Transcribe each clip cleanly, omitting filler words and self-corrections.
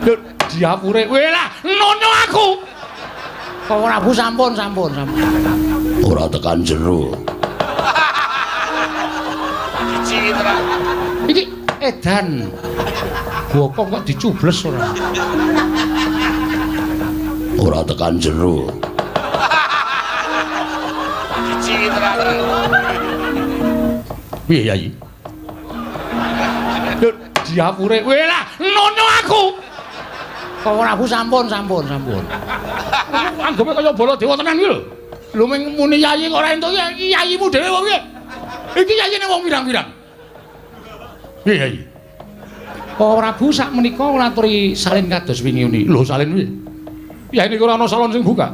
Lho diapure. Welah, nono aku. Kok Prabu sampun, sampun, sampun. Ora tekan jero. Iki edan. Gokong kok dicubles ora? Ora tekan jero. Piye Yai? Lho diapure. Welah, nono aku. Kok Prabu sampun, sampun, sampun. Anggepe kaya Baladewa tenan iki lho. Lho ming muni yai kok ora entuk iki yayimu dhewe wong piye? Iki yayine wong pirang-pirang. Piye Yai? Kok Prabu sak menika nglaturi salin kados wingi uni. Lho salin piye? Yai niku ora ana salon sing buka.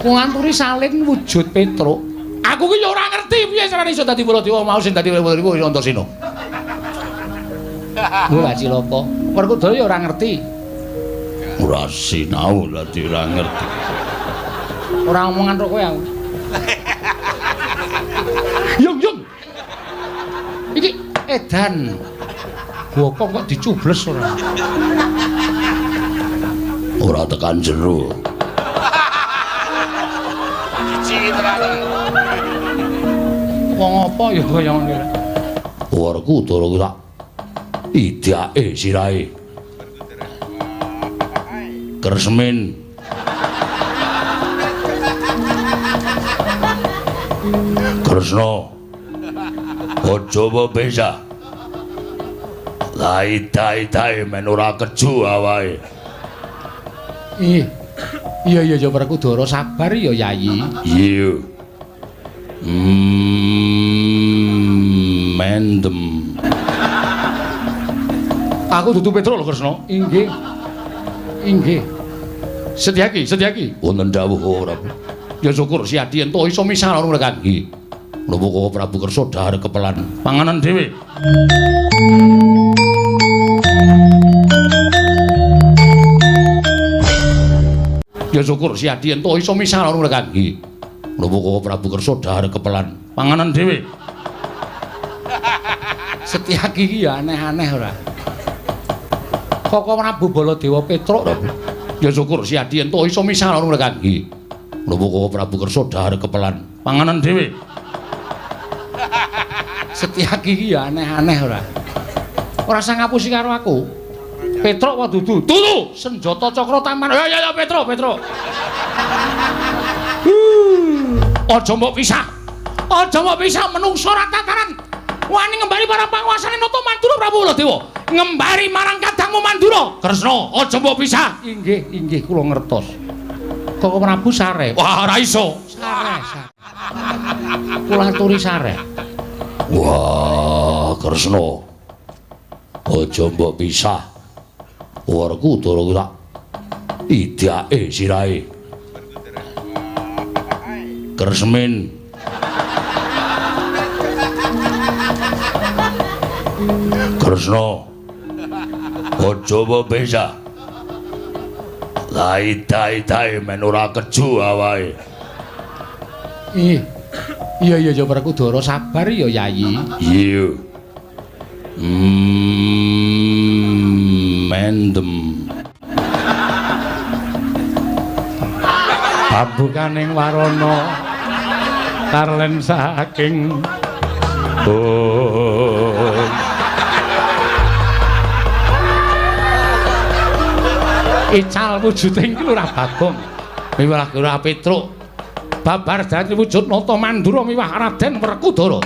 Nglaturi salin wujud Petruk. Aku ki ya ora ngerti piye carane iso dadi Baladewa mau sing dadi Baladewa ya Antasena. Lho cilaka. Werkudara ya ora ngerti. Ora sinau dadi ora ngerti. Ora omongan karo kowe aku. Yung yung. Iki edan. Gokong kok dicubles ora? Ora tekan jero. Wong apa ya kaya ngene. Werkudara ku tak idake sirahe. Kresmin. Kresna. Aja bebesa. Lai-dai-dai men ora keju awake. Iya. Iya iya ya Werkudara sabar ya Yayi. Iya. Mendem. Aku dudu Petruk lho Kresna. Inggih. Inggih. Setyaki, Setyaki. Wonten dawuh Prabu. Ya syukur Siadi ento iso misah karo mereka. Nggih. Menapa kok Prabu kersa dhahar kepelan panganan dhewe. Ya syukur Siadi ento iso misah karo mereka. Nggih. Menapa kok Prabu kersa dhahar kepelan panganan dhewe. Setyaki iki ya aneh-aneh ora. Koko Prabu Baladewa Petruk. Ya syukur Siadi ento iso misah karo mereka. Nggih. Menapa kok Prabu kersa dhahar kepelan panganan dhewe. Setyaki iki ya aneh-aneh ora. Ora usah ngapusi karo aku. Petruk apa dudu? Dudu! Senjata cakra taman. Ya ya ya Petruk, Petruk. Aja mbok pisah. Aja mbok pisah menungso ora tataran. Wani ngembari para panguasane Nata Mandura Prabu Baladewa. Ngembari marang kadangmu Mandura. Kresna, aja mbok pisah. Inggih, inggih kula ngertos. Kok Prabu sare? Wah, ora iso. Sare, sare. Kula aturi sare. Wah, Kresna. Aja mbok pisah. Werkudara ku tak idake sirahe. Kresmin. Kresna. Aja mbok pisah. Lai-dai-dai men ora keju awake. Iya. Iya iya ya Werkudara sabar ya Yayi. Iya. Mendem. Pambukaning warana tarlen saking Ical wujuding Lurah Bagong miwah Lurah Petruk babar dadi wujud Nata Mandura miwah Raden Werkudara.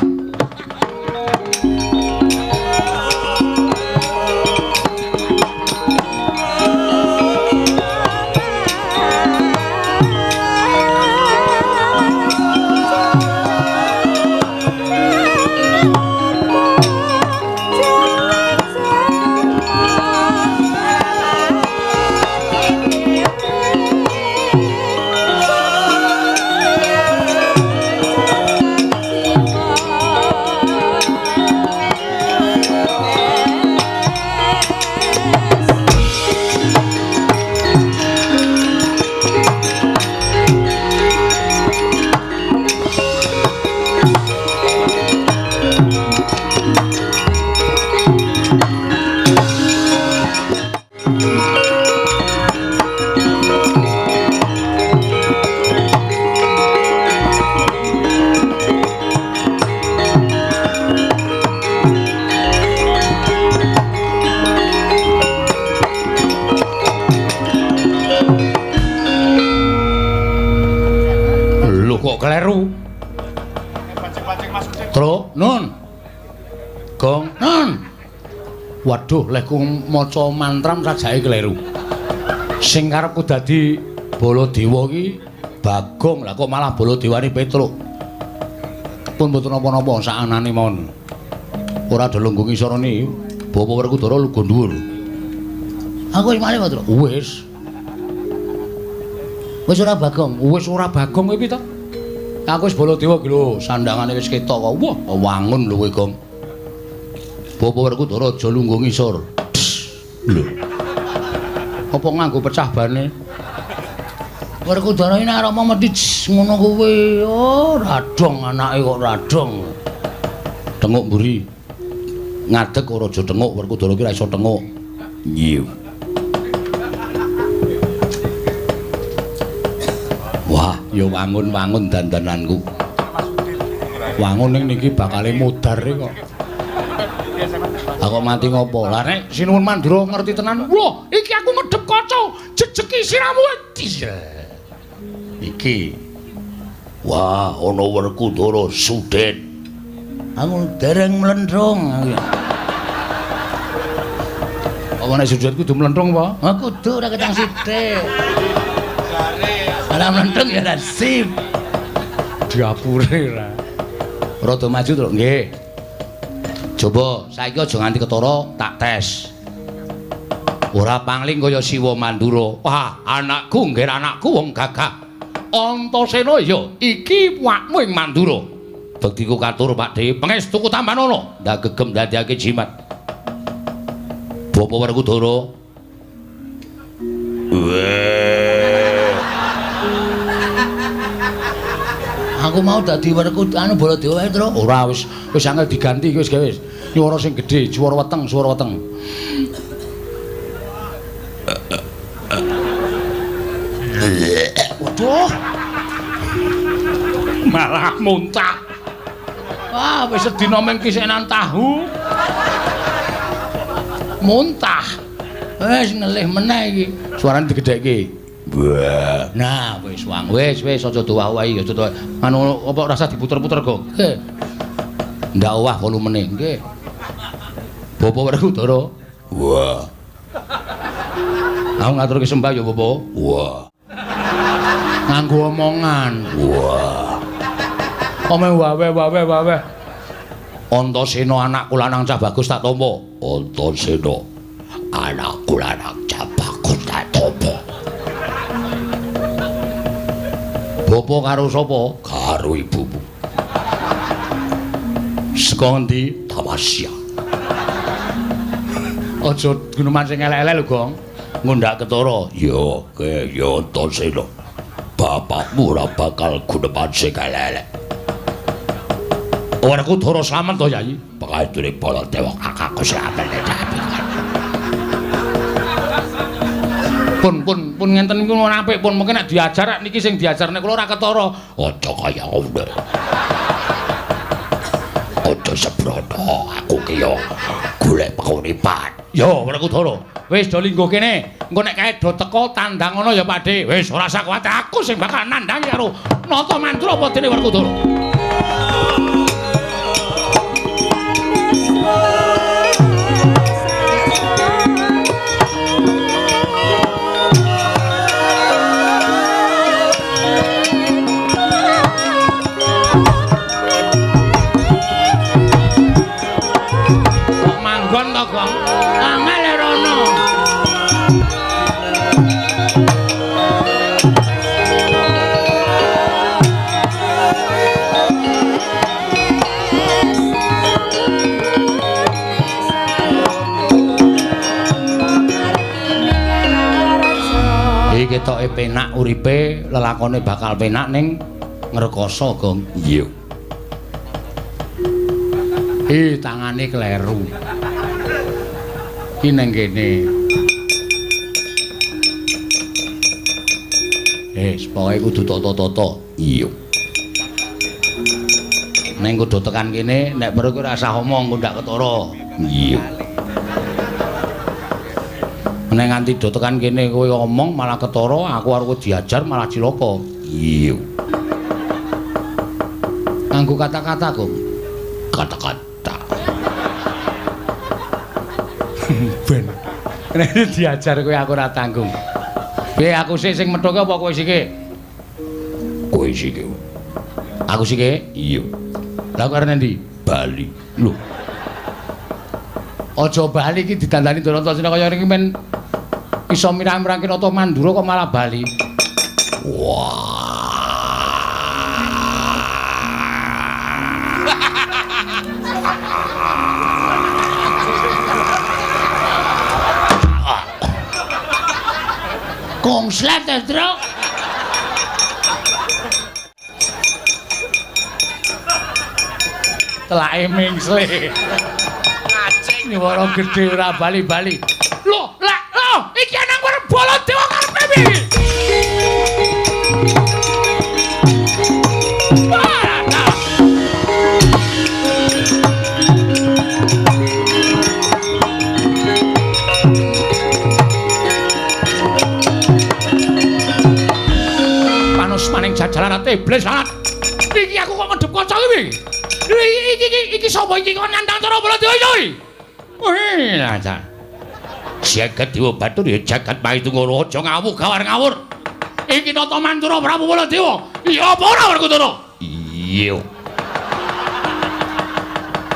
Lho kok kleru? Truk, nun. Gong, nun. Waduh, lehku maca mantram sajake kleru. Sing karepku dadi Baladewa iki Bagong, lah kok malah Baladewane Petruk. Pun mboten napa-napa sakanane mawon. Ora ada lungguh ngisorone. Bapak Werkudara lungguh dhuwur. Aku wis malih, Truk. Wis. Wis ora Bagong, wis ora Bagong kowe piye to? Aku wis Baladewa iki lho, sandangane wis ketok kok. Wah, wangun lho kowe, Gong. Bapak Werkudara aja lungguh ngisor. Lho. Apa nganggo pecah bane? Werkudara iki nek arep mesti ngono kuwi. Oh, radong anake kok radong. Tenguk mburi. Ngadeg ora aja tenguk, Werkudara iki ora iso tenguk. Nggih. Wah, ya wangun-wangun dandananku. Wangun ning niki bakale mudhar kok. Aku mati ngopo? Lah nek Sinuwun Mandura ngerti tenan. Wah, iki aku medhep kaca, jejeki siramu. Iki. Wah, ana Werkudara sudet. Aku dereng mlenthung. Apa nek sudet kudu mlenthung apa? Ha kudu ora ketang sithik. Ora mlenthung ya nasib. Diapure ra. Rada maju to, nggih. Coba saiki aja nganti ketara tak tes. Ora pangling kaya Siwa Mandura. Wah, anakku nggih anakku wong gagah. Antasena ya iki wakmu ing Mandura. Bektiku katur Pakdhe, pangestuku tampanana. Ndak gegem ndadekake jimat. Bapak Werkudara. Aku mau dadi Werkudara anu Baladewa wae, Truk. Ora wis wis angel diganti wis gawe wis. Nyuwara sing gedhe, swara weteng, swara weteng. Waduh. Malah muntah. Wah, wis sedina mung kisenan tahu. Muntah. Wis ngelih meneh iki. Suarane digedhekke. Wah. Nah, wis wang. Wis wis aja doah-owahi, aja doah. Anu apa rasa diputer-puter kok. Nggih. Ndak owah volumene, nggih. Bapak Werkudara. Wah. Aku ngaturke sembah ya, Bapak. Wah. Nganggo omongan. Wah. Omong wawe wawe wawe. Antasena anakku lanang cah bagus tak tampa. Antasena anakku lanang cah bagus tak tampa. Bapak karo sapa? Karo ibumu. Saka ngendi? Tamasya. Aja guneman sing elek-elek lho, Gong. Ngundak ketara. Ya, ke ya Antasena. Bapakmu ora bakal guneman sing elek-elek. Werkudara slamet to, Yayi? Pangandure Baladewa kakangku slamet. Pun pun pun ngenten niku ora apik pun mungkin nek diajar niki sing diajar nek kula ora ketara. Aja kaya ngono. Aja sembrono, aku ki yo golek penguripan. Yo Werkudara, wis do lingguh kene. Engko nek kae do teko tandang ngono ya Pakdhe. Wis ora usah kuwatir, aku sing bakal nandhangi karo Nata Mandura apa dene Werkudara. Manggon to, Gong? Angel rono. Iki ketoke penak uripe, lelakone bakal penak ning ngrekoso, Gong. Iya. Tangane kleru. Iki nang kene. Pokoke kudu tata-tata. Iya. Neng kudu tekan kene, nek perlu kowe ora usah omong, engko ndak ketara. Iya. Nek nganti do tekan kene kowe omong malah ketara, aku arep diajar malah cilaka. Iya. Nganggo kata-kata, Gong. Kata-kata. Ben. Nek diajar kowe aku ora tanggung. Piye aku sik sing methuke apa kowe sike? Kowe sike. Aku sike? Iya. Lah kowe arep endi? Bali. Lho. Aja bali iki didandani Danantasena kaya ngene iki men iso mirang-mirangke Nata Mandura kok malah bali. Wah. Kongslet, Truk. Telake mingsle. Ngacing nyuwara gedhe ora bali-bali. Lho, lah, lho, iki anang arep Baladewa karepe piye? Panusmaning jajaran iblis lanat. Iki aku kok ngedep kaca iki. Iki sapa iki kok nantang cara Baladewa iki? Wih, lah. Jagat Dewa Batur ya jagat Maitungara aja ngawuh gawar ngawur. Iki Nata Mandura Prabu Baladewa. Iya apa ora Werkudara? Iya.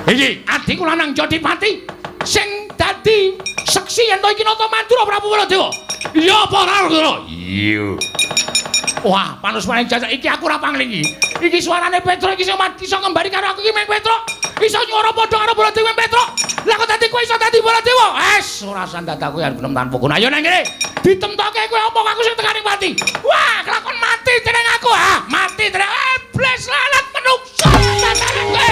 Iki adikku lanang Jodipati sing dadi seksi yen to iki Nata Mandura Prabu Baladewa. Iya apa ora Werkudara? Iya. Wah, panusmaning jajak iki aku ora panglingi. Iki suarane Petruk iki sing iso ngembari karo aku iki meng Petruk. Iso nyuwara padha karo Baladewa meng Petruk. Lah kok dadi kowe iso dadi Baladewa? Es, ora sandat aku yen gelem tanpa guna. Ayo nang kene. Ditemtoke kowe omong aku sing tekaning pati. Wah, kelakon mati jeneng aku, ha. Mati jeneng iblis lalat menungso tatane kowe.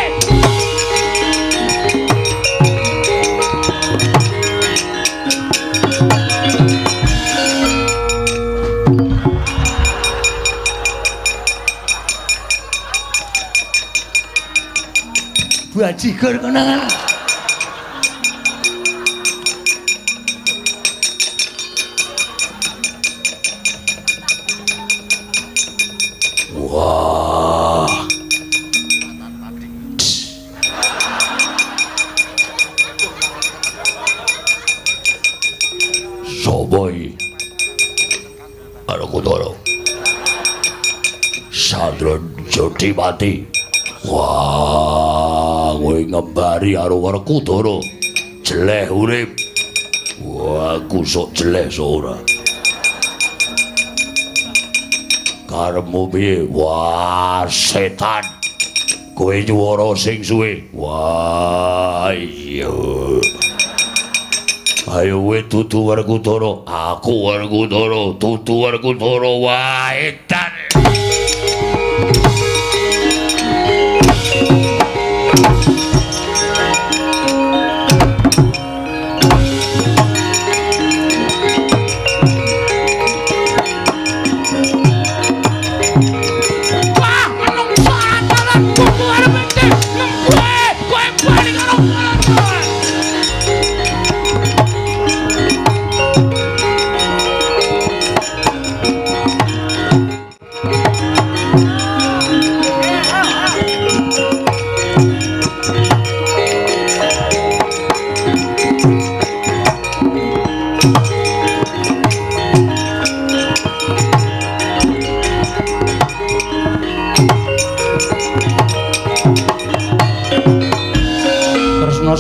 Bajigur konangan. Wah. Sopo iki? Werkudara. Sandra Jodipati. Wah, kowe ngembari karo Werkudara. Jeleh urip. Wah, aku sok jeleh sok ora. Karepmu piye? Wah, setan. Kowe nyuwara sing suwe. Wah, iya. Ayo kowe dudu Werkudara. Aku Werkudara, dudu Werkudara. Wah, edan.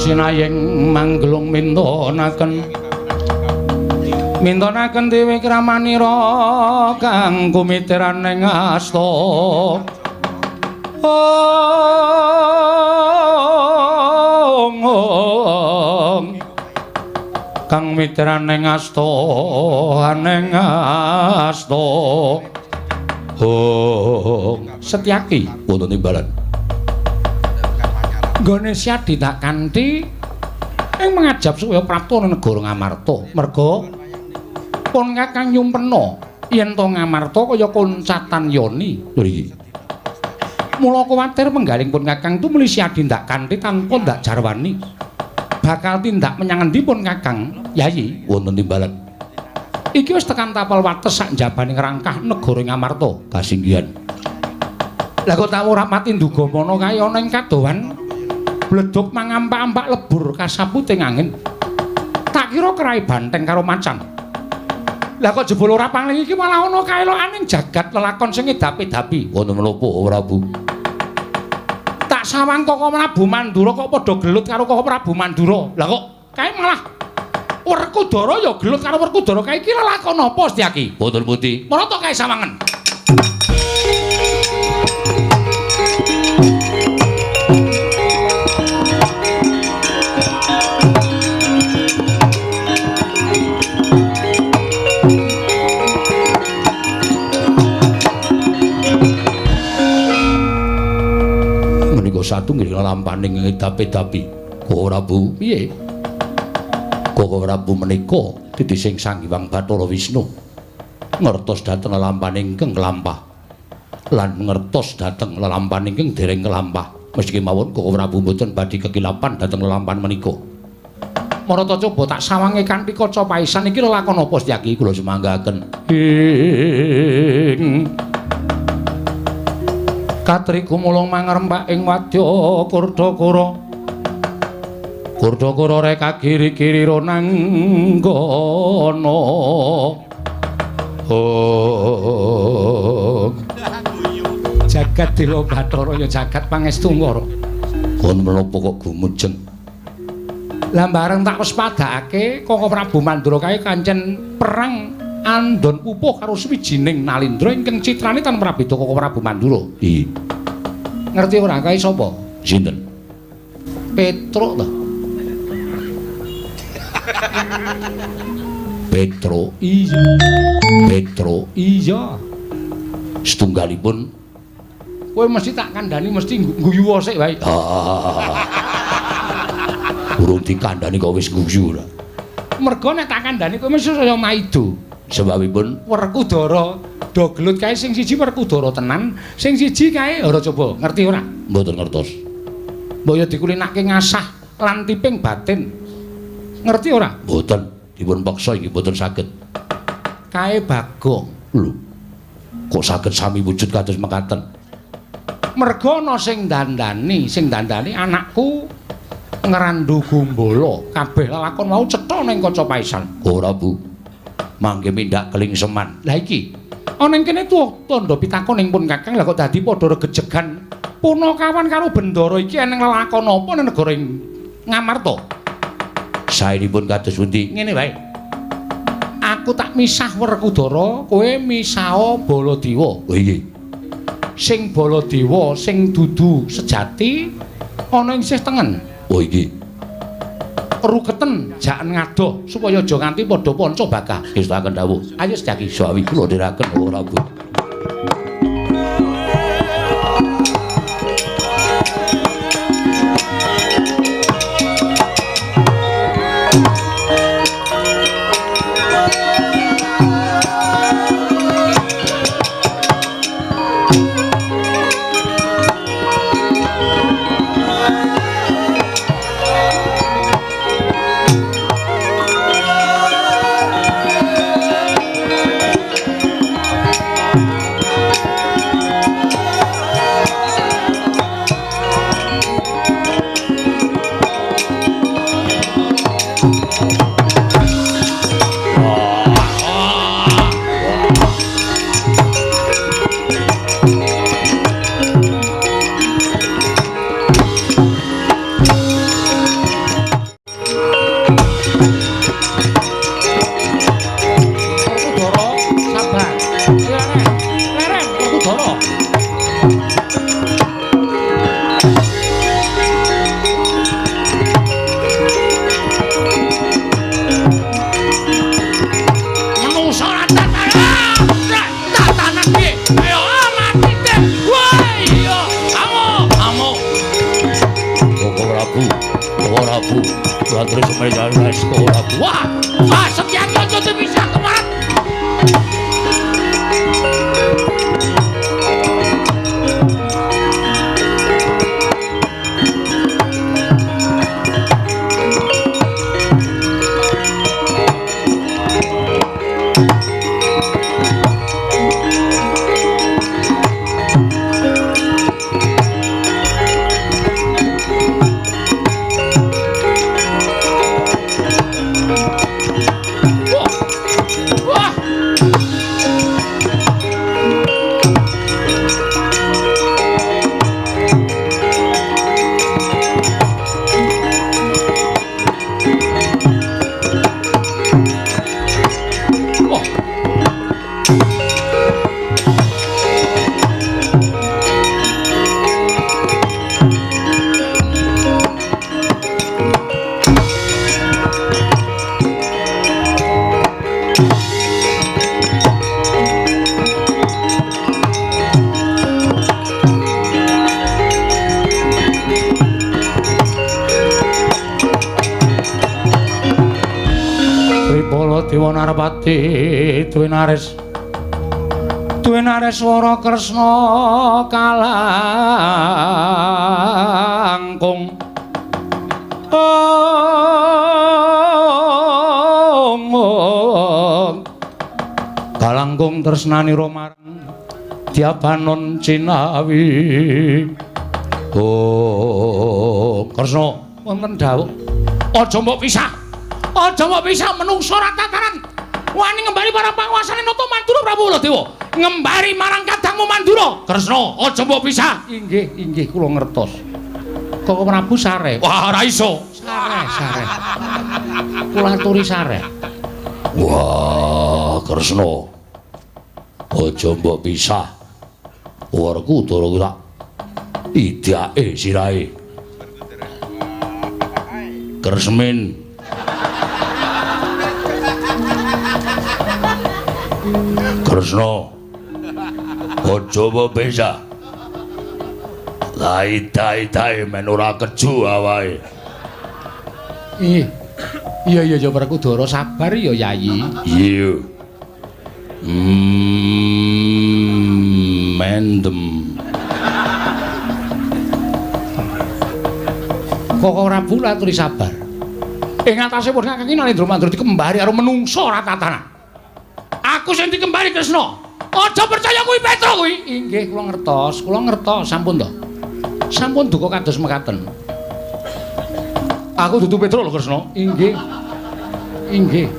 Sinayeng manggelung mintonaken mintonaken dewi kramanira kang kumitiran ing asta. Ong kang mitiran ing asta ning asta. Ong Setyaki wonten timbalan. Nggone Syadi tak kanthi ing mangajab supaya prapta negara Ngamarta. Merga pun kakang nyumpena Yen to Ngamarta kaya koncatan yoni. Lho iki. Mula kuwatir penggaling pun Kakang tumuli siadindak kanthi tanpa ndak jarwani. Bakal tindak menyang endi pun Kakang? Yayi, wonten timbalan. Iki wis tekan tapel wates sak njabaning rangkah negara Ngamarta. Kasinggihan. Lah kok tak ora pati nduga kae ana ing kadohan bledug mangampak-ampak lebur kasaputing angin. Tak kira kerai banteng karo macan. Lah kok jebul ora pangling iki malah ana kaelokaning jagat lelakon sing ngedapi-dapi. Wonten menapa Prabu? Tak sawang Koko Prabu Mandura kok padha gelut karo Koko Prabu Mandura. Lah kok kae malah Werkudara ya gelut karo Werkudara kae iki lelakon apa Setyaki? Wonten pundi? Marata kae sawangen. Satu nggih lelampaning ngedapi-dapi. Koko Prabu, piye? Koko Prabu menika titising Sang Hyang Bathara Wisnu ngertos dhateng lelampaning ingkang kelampah lan ngertos dhateng lelampaning ingkang dereng kelampah. Mesti kemawon Koko Prabu mboten badhe kekilapan dhateng lelampahan menika. Marata coba tak sawange kanthi kaca paisan iki lelakon apa Setyaki? Kula sumanggaken. Ing Katri gumulung mangrempak ing wadya Kurdakara. Kurdakara reka kiri-kiri ronanggana. Oh. Jagat Dila Bathara ya jagat pangestungkara. Kon menapa kok gumujeng? Lah bareng tak wespadakake Koko Prabu Mandura kae kancen perang andon pupuh karo suwijining Nalindra ingkang citrane tan prabeda Koko Prabu Mandura. Iya. Ngerti ora kae sapa? Sinten? Petruk to. Petruk. Iya. Petruk. Iya. Setunggalipun kowe mesti tak kandhani mesti guyu sik wae. Urung dikandhani kok wis guyu ora. Mergo nek tak kandhani kowe mesti saya maido. Sebabipun Werkudara do gelut kae sing siji Werkudara tenan, sing siji kae ora coba ngerti ora? Mboten ngertos. Mbok ya dikulinake ngasah lan tiping batin. Ngerti ora? Mboten, dipun peksa inggih mboten saged. Kae Bagong. Lho. Kok saged sami wujud kados mekaten? Mergo ana sing dandani anakku ngrandu gombala, kabeh lelakon mau cetha ning kaca paisan. Ora, Bu. Mangke mindak kelingseman. Lah iki ana ing kene tuwa tandha pitakon ing pun Kakang, lah kok dadi padha regejegan punakawan karo Bendara iki eneng lelakon apa nang negara Ngamarta? Saenipun kados pundi? Ngene wae. Aku tak misah Werkudara, kowe misah Baladewa. Oh iya. Sing Baladewa sing dudu sejati ana ing sisih tengen. Oh iki. Ruketen jaken ngadoh supaya aja nganti padha panca bakah. Ngestakaken dawuh. Ayo Setyaki. Sawi kula dherekaken ora, Bu. Wah, wah, Setyaki aja dipisah kemarin. Dewa Narpati Dwinares Dwinares swara Kresna kalangkung ong kalangkung tresnanira marang Dyabanon Cinawi. Oh Kresna wonten dawuh aja mbok pisah. Aja mbok pisah menungsa ora tataran. Wani ngembari para panguasane Nata Mandura Prabu Baladewa. Ngembari marang kadangmu Mandura. Kresna, aja mbok pisah. Inggih, inggih kula ngertos. Kok Prabu sare? Wah, ora iso. Sare, sare. Kula aturi sare. Wah, Kresna. Aja mbok pisah. Werkudara ku tak idake sirahe. Kresmin. Kresna aja mbok pisah. Lai-tai-tai men ora keju awake. Ih. Iya iya ya Werkudara sabar ya Yayi. Iya. Mendem. Kok ora Prabu aturi sabar. Ing atase pun kakang Narendra Mandura dikembari karo menungsa ora tatanan. Aku sing dikembari Kresna. Aja percaya kuwi Petro kuwi. Inggih kula ngertos, kula ngertos sampun to. Sampun duka kados mekaten. Aku dudu Petro lho Kresna. Inggih. Inggih.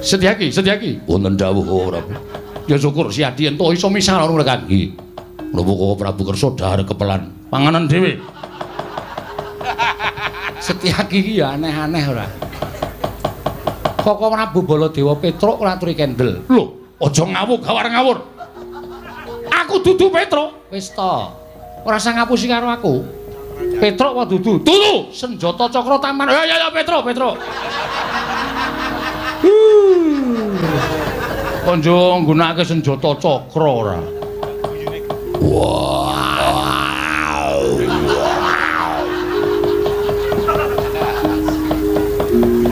Setyaki, Setyaki. Wonten dawuh Prabu. Ya syukur Siadi ento iso misah karo mereka. Nggih. Menapa kok Prabu kersa dhahar kepelan panganan dhewe. Setyaki iki ya aneh-aneh ora. Koko Prabu Baladewa Petruk ora aturi kendel. Lho, aja ngawur gawar ngawur. Aku dudu Petruk. Wis to. Ora usah ngapusi karo aku. Petruk apa dudu? Dudu. Senjata cakra taman. Ya ya ya Petruk, Petruk. Konjo nggunakake senjata cakra ora. Wow.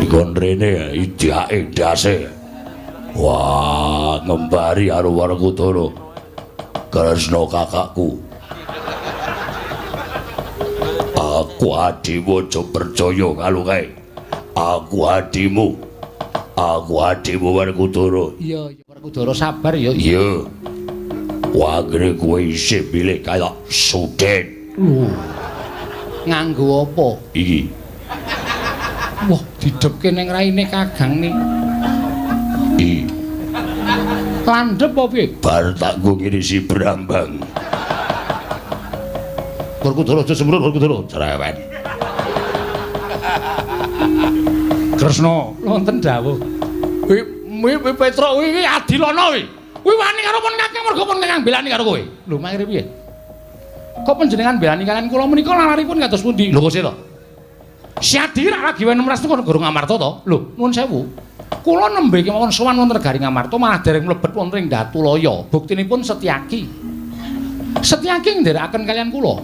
Dikon rene idake ndase. Wah, ngembari karo Werkudara. Kresna kakakku. Aku adimu aja percaya karo kae. Aku adimu. Aku adimu Werkudara. Iya, iya Werkudara sabar ya. Iya. Wagre kowe isih milih kaya Suden. Lho. Nganggo apa? Iki. Wah, didhepke ning raine Kakang ni. Iki. Landhep apa piye? Bar tak nggo ngirisi brambang. Werkudara aja sembrut Werkudara cerewet. Kresna wonten dawuh. Kuwi kuwi Petruk kuwi adilana kuwi. Kuwi wani karo pun Kakang mergo pun Kakang belani karo kowe. Lho makire piye? Kok panjenengan belani kalian kula menika lalaripun kados pundi? Lho kok sih to? Siadi rak lagi wae 16 kok gurung Ngamarta to? Lho nuwun sewu. Kula nembe kemawon sowan wonten negari Ngamarta malah dereng mlebet wonten ing Datulaya. Buktinipun Setyaki. Setyaki nderekaken kalian kula.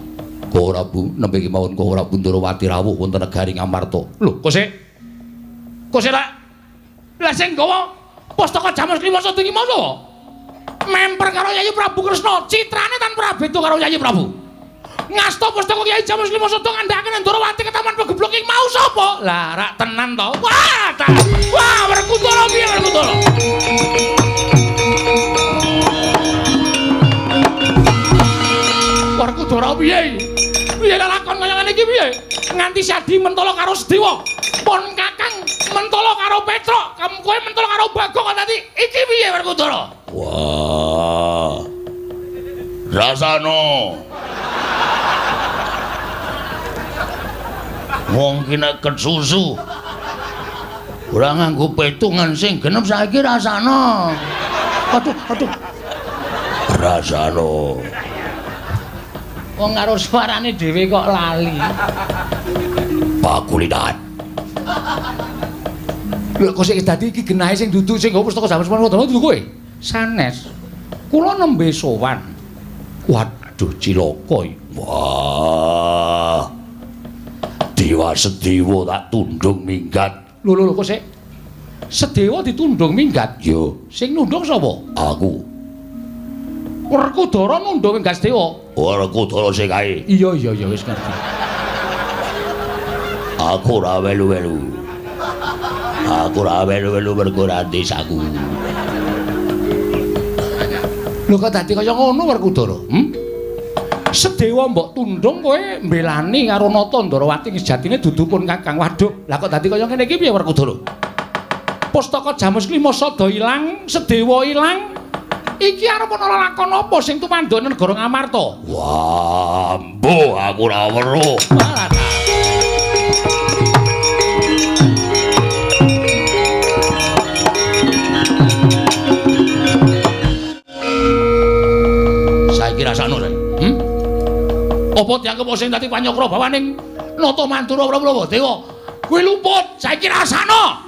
Kok Prabu nembe kemawon kok Prabu Ndorowati rawuh wonten negari Ngamarta. Lho kok sik? Kok sik lak? Lah sing nggawa pustaka Jamus Klimasada iki mau sapa? Memper karo Yayi Prabu Kresna, citrane tanpa beda karo Yayi Prabu. Ngasta pustaka Kyai Jamus Klimasada ngandhakaken Ndorowati ketaman pegeblok iki mau sapa? Lah rak tenan to. Wah, ta. Wah, Werkudara piye Werkudara? piye iki? Piye lelakon kaya ngene iki piye? Nganti Sadi mentolo karo Sedewa. Pon Kakang mentolo karo Petruk, kowe mentolo karo Bagong kok dadi iki piye Werkudara? Wah. Rasano. Wong ki nek kesusu ora nganggo petungan sing genep saiki rasano. Aduh, aduh. Rasano. Wong karo suarane dhewe kok lali. Pakulitan. Lho kok sik dadi iki genahe sing dudu sing nggawa pustaka Jamus Werkudara dudu kowe? Sanes. Kula nembe sowan. Waduh cilaka iki. Wah. Dewa Sedewa tak tundung minggat. Lho lho kok sik. Sedewa ditundung minggat? Yo. Sing nundung sapa? Aku. Werkudara nundung minggat Sedewa. Werkudara sing kae. Iya iya iya wis ngerti. Aku ora welu-welu. Aku ora welu-welu mergo ora desaku. Lho kok dadi kaya ngono Werkudara? Hm? Sedewa mbok tundung kowe mbelani karo Nata Ndarawati sejatine dudu pun Kakang. Waduh, lah kok dadi kaya ngene iki piye Werkudara? Pustaka Jamus Klima sada ilang, Sedewa ilang. Iki arep ana lelakon apa sing tumanduk negara Ngamarta? Wah, mbuh aku ora weruh. Saiki rasakno saiki. Hm? Apa dianggep sing dadi panyokra bawaning Nata Mandura Prabu Dewa? Kuwi luput, saiki rasakno.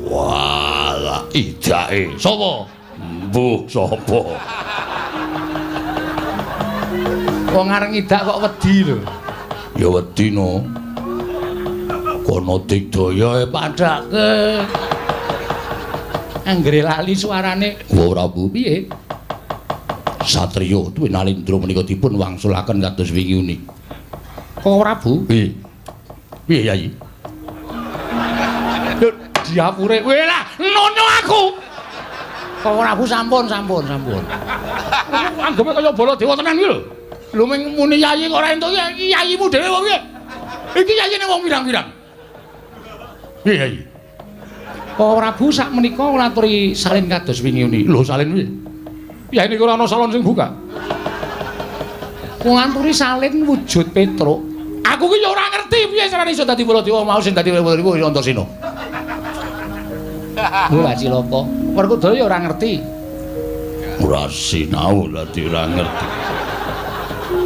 Wah, idake. Sapa? Mbuh sapa? Wong areng ngidak kok wedi lho. Ya wedi no. Kono digdaya padake. Anggere lali suarane. Wa Prabu piye? Satriya Dwinalindra menika dipun wangsulaken kados wingi uni. Kok Prabu? Piye? Piye Yayi? Lho diapure. Kowe lah nono aku. Kok Prabu sampun sampun sampun. Anggepe kaya Baladewa tenan iki lho. Lho ming muni yayi kok ora entuk iki yayimu dhewe apa piye? Iki yayine wong pirang-pirang. Piye Yayi? Kok Prabu sak menika nglaturi salin kados wingi uni. Lho salin piye? Ya ini ora ana salon sing buka. Nganturi salin wujud Petruk. Aku ki ya ora ngerti piye carane iso dadi Baladewa mau sing dadi Baladewa ya Antasena. Wah cilaka. Werkudara ya ora ngerti. Ora sinau dadi ora ngerti.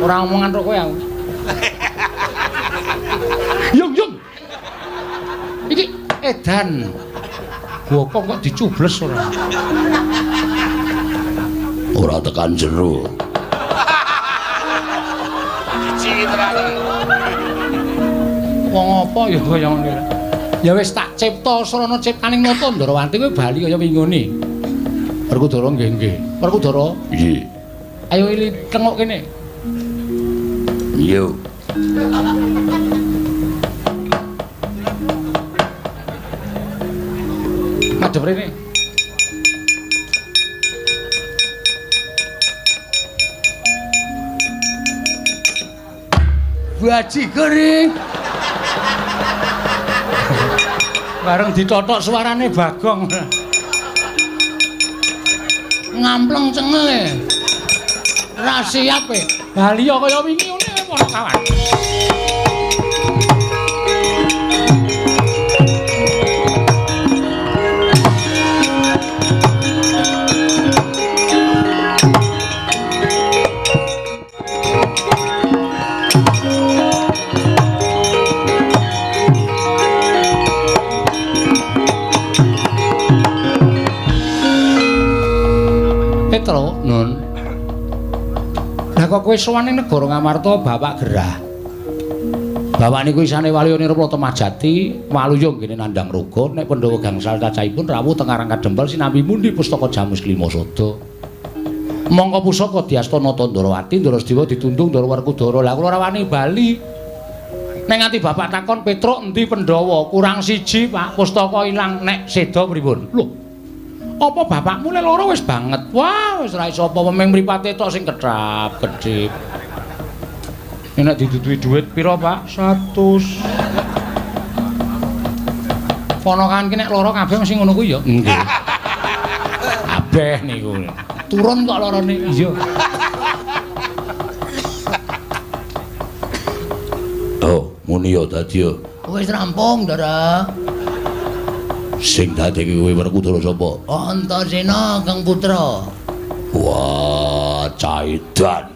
Ora omongan karo kowe aku. Yung yung. Iki edan. Gopong kok dicubles ora. Ora tekan jero. Wong apa ya kaya ngene. Ya wis tak cipta srana ciptaning Nata Ndarawati kowe bali kaya wingone. Werkudara nggih nggih. Werkudara? Nggih. Ayo ili tengok kene. Yo. Madhep rene. Bajigur. Bareng ditotok suarane Bagong. Ngampleng cengele. Ra siap e. Bali kaya wingi ngene para kawan. Petro, Nun. Lah kok kowe sowan ning negara Ngamarta bapak gerah. Bapak niku isane Waluya Nirpala Temajati, Waluya nggene nandhang raga, nek Pandhawa gangsal cacahipun rawuh teng Karang Kadempel sinambi mundi pustaka Jamus Klima Sada. Mongko pusaka diasta Nata Ndarawati, Ndara Sedewa ditundung Ndara Werkudara. Lah kula ora wani bali. Nek nganti bapak takon Petruk endi Pandhawa, kurang siji Pak, pustaka ilang nek seda pripun? Lho. Apa bapakmu le lara wis banget? Wah, wis ora iso apa ming mripate tok sing ketrap, kedhip. Nek didudui dhuwit pira, Pak? 100. Ponakan ki nek lara kabeh mesti ngono kuwi ya. Nggih. Kabeh niku. Turun kok larane. Iya. Oh, muni ya dadi ya. Wis rampung, Ndara. Sing dadi kowe Werkudara sapa? Antasena Kang Putra. Wah, caidan.